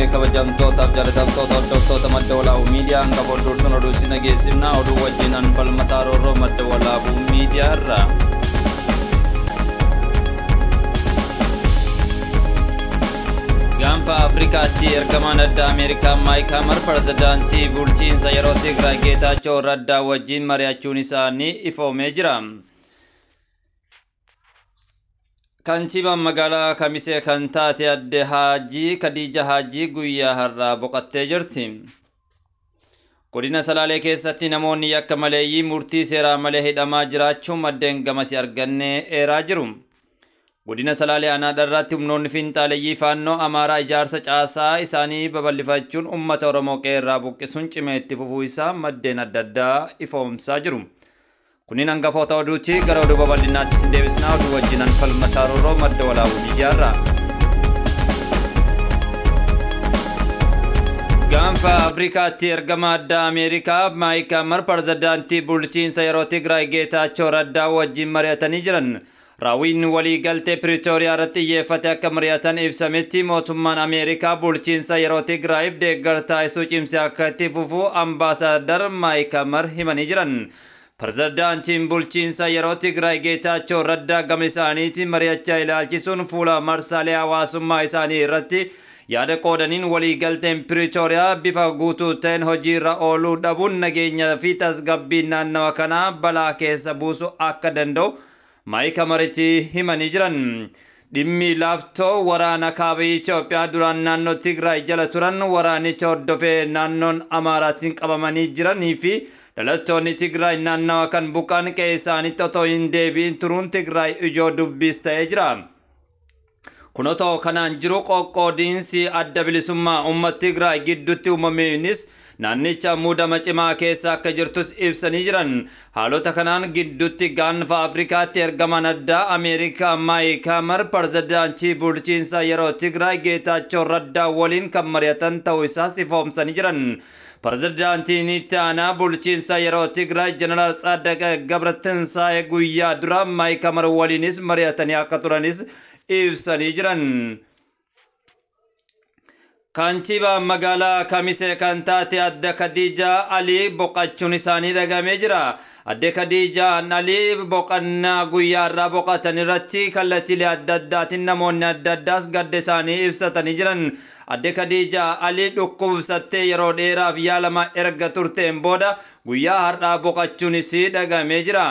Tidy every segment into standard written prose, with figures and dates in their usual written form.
fuunee kabajamtootaaf jaalatamtoota hordoftoota Madda Walaabuu Miidiyaa hanga boodduursuun oduu isin dhageessifna. Oduu wajjin Anfalmataa Roorroo Madda Walaabuu Miidiyaa irraa. Gaanfa Afrikaatti ergamaan addaa Ameerikaa Maayik Hamar pirezidaantii bulchiinsa yeroo Tigraay Geetaachoo Raddaa wajjin mari'achuun isaanii ifoomee jira. Kantiibaan magaalaa Kamisee kan taate adde Haajii Khadiija Haajii guyyaa har'aa boqottee jirti. Godina Salaalee keessatti namoonni yakka maleeyyii murtii seeraa malee hidhamaa jiraachuu maddeen gamasii arganne eeraa jiru. Godina Salaalee aanaa dharraatti humnoonni fiinxaaleyyii faannoo Amaaraa ijaarsa caasaa isaanii babal'ifachuun uummata Oromoo qeerraa buqqisuun cimee itti fufuu isaa maddeen adda addaa ifoomsaa jiru. Kunniin hangafoota oduuti. Gara oduu babal'inaatti isin deebisnaa. Oduu wajjin Anfalmataa Roorroo Madda Walaabuu Miidiyaarraa. Gaanfa Afrikaatti ergama addaa Ameerikaa Maayik Hamar pirezidaantii bulchiinsa yeroo Tigraay Geetaachoo Raddaa wajjin mari'atanii jiran. Raawwiin waliigaltee Piriitooriyaa irratti xiyyeeffate akka mari'atan ibsametti mootummaan Ameerikaa bulchiinsa yeroo Tigraayiif deeggarsa taasisuu cimsee akka itti fufu ambaasaaddar Maayik Hamar himanii jiran. Pirezidaantiin bulchiinsa yeroo Tigraay Geetaachoo Raddaa gama isaaniitiin mari'achaa ilaalchisuun fuula marsaalee hawaasummaa isaanii irratti yaada qoodaniin waliigalteen Piriitooriyaa bifa guutuu ta'een hojiirra ooluu dhabuun nageenyaa fi tasgabbii naannawa kanaa balaa keessa buusuu akka danda'u Maayik Hamaritti himanii jiran. Dhimmi laaftoo waraana kaaba Itoophiyaa duraan naannoo Tigraay jala turan waraanicha hordofee naannoon Amaaraatiin qabamanii jiranii fi dhalattoonni Tigraay naannawa kan buqqaan qe'ee isaaniitti otoo hin deebi'in turuun Tigraay ijoo dubbiis ta'ee jira. Kun otoo kanaan jiru qoqqoodiinsi adda bilisummaa uummata Tigraay gidduutti uumameenis naannicha muudama cimaa keessa akka jirtus ibsanii jiran. Haalota kanaan gidduutti gaanfa Afrikaatti ergamaan addaa Ameerikaa Maayik Hamar pirezidaantii bulchiinsa yeroo Tigraay Geetaachoo Raddaa waliin kan mari'atan ta'uu isaas ifoomsanii jiran. Pirezidaantiin itti aanaa bulchiinsa yeroo Tigraay Jeneraal Tsaadaqaa Gabratinsaa'e guyyaa dura Maayik Hamar waliinis mari'atanii akka turanis ibsanii jiran. Kantiibaa magaalaa Kamisee kan taate adde Khadiija Alii boqochuun isaanii dhagamee jira. Adde Khadiija Alii boqonnaa guyyaa irraa boqotan irratti kallattiilee adda addaatiin namoonni adda addaas gadda isaanii ibsatanii jiran. Adde Khadiija Alii dhukkubsattee yeroo dheeraaf yaalama erga turteen booda guyyaa har'aa boqochuun isii dhagamee jira.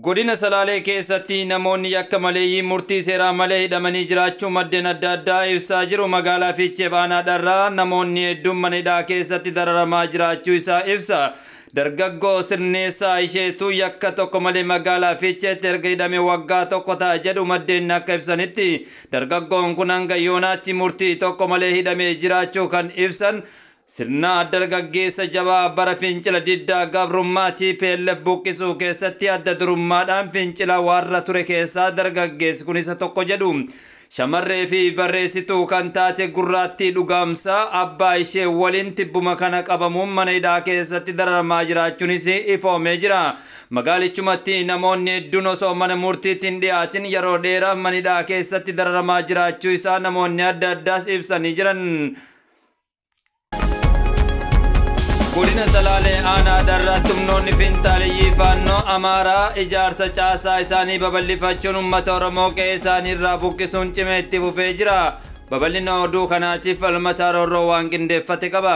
Godina Salaalee keessatti namoonni yakka maleeyyii murtii seeraa malee hidhamanii jiraachuu maddeen adda addaa ibsaa jiru. Magaalaa Fiichee Baanaa Dharraa namoonni hedduun mana hidhaa keessatti dararamaa jiraachuu isaa ibsa. Dargaggoo Sirneessaa isheetu yakka tokko malee magaalaa Fiicheetti erga hidhame waggaa tokko ta'a jedhu maddeen akka ibsanitti. Dargaggoon kun hanga yoonaatti murtii tokko malee hidhamee jiraachuu kan ibsan sirna dargaggeessa jabaa bara fincila diddaa gabrummaa TPLF buqqisuu keessatti adda durummaadhaan fincila warra ture keessaa dargaggeessi kun isa tokko jedhu. Shamarree fi barreessituu kan taate Gurraattii Dhugaamsaa abbaa ishee waliin tibbuma kana qabamuun mana hidhaa keessatti dararamaa jiraachuunis ifoomee jira. Magaalichumatti namoonni hedduun osoo mana murtiitti hin dhiyaatin yeroo dheeraaf mana hidhaa keessatti dararamaa jiraachuu isaa namoonni adda addaas ibsanii jiran. Godina Salaalee aanaa Dharraatti humnoonni fiinxaaleyyii faannoo Amaaraa ijaarsa caasaa isaanii babal'ifachuun uummata Oromoo qe'ee isaanii irraa buqqisuun cimee itti fufee jira. Babal'ina oduu kanaatiif Falmataa Roorroo waan qindeeffate qaba.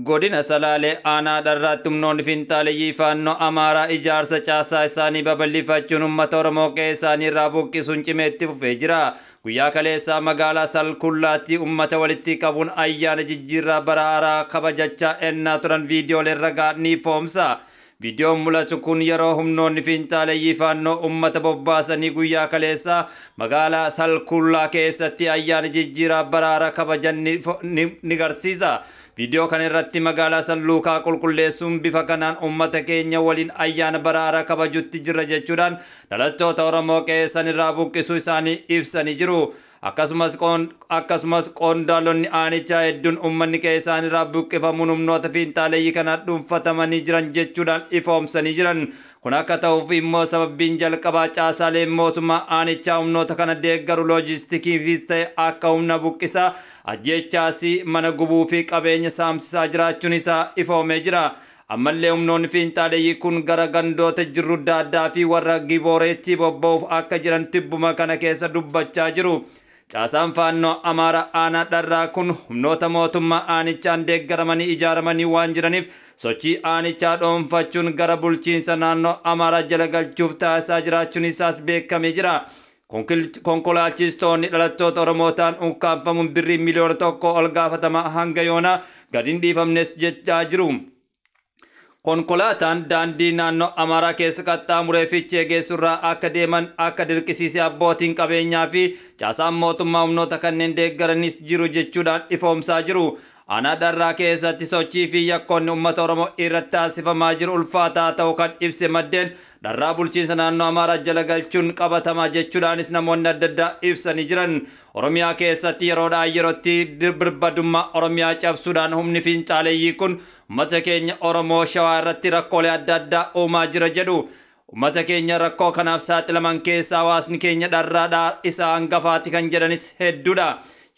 Godina Salaalee aanaa Dharraatti humnoonni fiinxaaleyyii faannoo Amaaraa ijaarsa caasaa isaanii babal'ifachuun uummata Oromoo qe'ee isaanii irraa buqqisuun cimee itti fufee jira. Guyyaa kaleessaa magaalaa Salkullaatti uummata walitti qabuun ayyaana jijjiirraa bara haaraa kabajachaa ennaa turan viidiyooleen ragaa ni foomsa. Viidiyoon mul'atu kun yeroo humnoonni fiinxaaleyyii faannoo uummata bobbaasanii guyyaa kaleessaa magaalaa Salkullaa keessatti ayyaana jijjiirraa bara haaraa kabajan ni garsiisa. Viidiyoo kana irratti magaalaa Salluukaa qulqulleessuun bifa kanaan uummata keenya waliin ayyaana bara haaraa kabajutti jirra jechuudhaan dhalattoota Oromoo qe'ee irraa buqqisuu isaanii ibsanii jiru. Akkasumas qondaalonni aanichaa hedduun uummanni qe'ee isaaniirraa buqqifamuun humnoota fiinxaaleeyyii kanaan dhuunfatamanii jiran jechuudhaan ifoomsanii jiran. Kun akka ta'uuf immoo sababbiin jalqabaa caasaaleen mootummaa aanichaa humnoota kana deeggaru loojistikiifis ta'e akka humna buqqisaa ajjeechaasii mana gubuu fi qabeenya saamsisaa jiraachuun isaa ifoomee jira. Ammallee humnoonni fiinxaaleeyyii kun gara gandoota jirru daaddaa fi warra Gibooreetti bobba'uuf akka jiran tibbuma kana keessa dubbachaa jiru. Caasaan faannoo Amaaraa aanaa dharraa kun humnoota mootummaa aanichaan deeggaramanii ijaaramanii waan jiraniif sochii aanichaa dhoonfachuun gara bulchiinsa naannoo Amaaraa jala galchuuf taasisaa jiraachuun isaas beekamee jira. Konkolaachistoonni dhalattoota Oromoo ta'an ukkaanfamuun birrii 1 miliyoona ol gaafatama hanga yoonaa gadi hin dhiifamnes jechaa jiru. Konkolaataan daandii naannoo Amaaraa keessa qaxxaamuree Fiichee geessurraa akka deeman akka dirqisiise abbootiin qabeenyaa fi caasaan mootummaa humnoota kanneen deeggaranis jiru jechuudhaan ifoomsaa jiru. Aanaa dharraa keessatti sochii fi yakkoonni uummata Oromoo irratti taasifamaa jiru ulfaataa ta'uu kan ibse maddeen, dharraa bulchiinsa naannoo Amaaraa jala galchuun qabatamaa jechuudhaanis namoonni adda addaa ibsanii jiran. Oromiyaa keessatti yeroodhaa yerootti birmadummaa Oromiyaa cabsuudhaan humni fiinxaaleeyyii kun uummata keenya Oromoo Shawaa irratti rakkoolee adda addaa uumaa jira jedhu. Uummata keenya rakkoo kanaaf saaxilaman keessaa hawaasni keenya dharraadhaa isa hangafaati kan jedhanis hedduudha.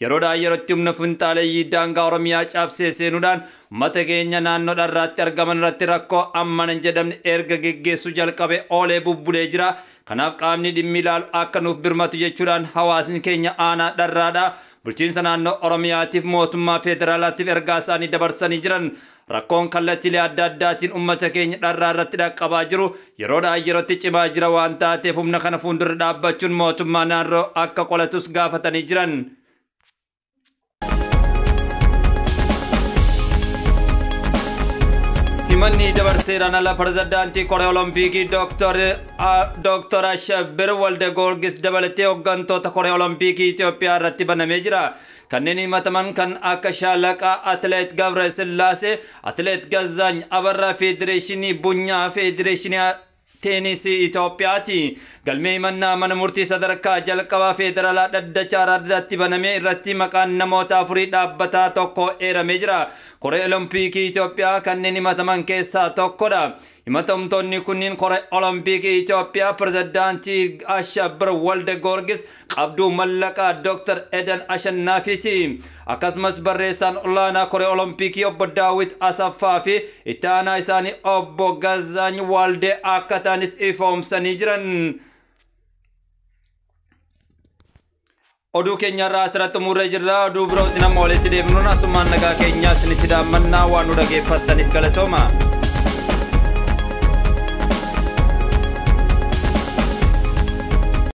Yeroodhaa yerootti humna finxaaleeyyii daangaa Oromiyaa cabsee seenuudhaan uummata keenya naannoo dharraatti argaman irratti rakkoo ammana hin jedhamne erga geggeessuu jalqabe oolee bubbulee jira. Kanaaf qaamni dhimmi ilaalu akka nuuf birmatu jechuudhaan hawaasni keenya aanaa dharraadha bulchiinsa naannoo Oromiyaatiif mootummaa federaalaatiif ergaa isaanii dabarsanii jiran. Rakkoon kallattiilee adda addaatiin uummata keenya dharraa irratti dhaqqabaa jiru yeroodhaa yerootti cimaa jira waan taateef humna kana fuuldura dhaabbachuun mootummaa naannoo akka qolatus gaafatanii jiran. Himanni dabarseeraan ala pirezidaantii Koree Olompikii Dooktor Ashabir Walde Goorgis dabalatee hooggantoota Koree Olompikii Itoophiyaa irratti banamee jira. Kanneen himataman kan akka Shaalaqaa Atileet Gabre Sillaasee, Atileet Gazaany Abarraa, Federeeshinii Bunyaa, Federeeshinii Teenisii Itoophiyaati. Galmee himannaa mana murtii sadarkaa jalqabaa federaalaa dhaddacha Araadaatti baname irratti maqaan namoota afurii dhaabbataa tokko eeramee jira. Koree Olompikii Itoophiyaa kanneen himataman keessaa tokkodha. Himatamtoonni kunniin Koree Olompikii Itoophiyaa pirezidaantii Ashabir Walde Goorgis, qabduu mallaqaa Dr. Eden Ashannaafiiti. Akkasumas barreessaan olaanaa Koree Olompikii obbo Daawit Asaffaa fi itti aanaa isaanii obbo Gazaany Walde akka ta'anis ifoomsanii jiran. Oduu keenyarraa asirratti xumurree jirra. Oduu birootti nama walitti deebinuun asumaan nagaa keenyaa isinitti daammannaa, waan nu dhageeffattaniif galatooma.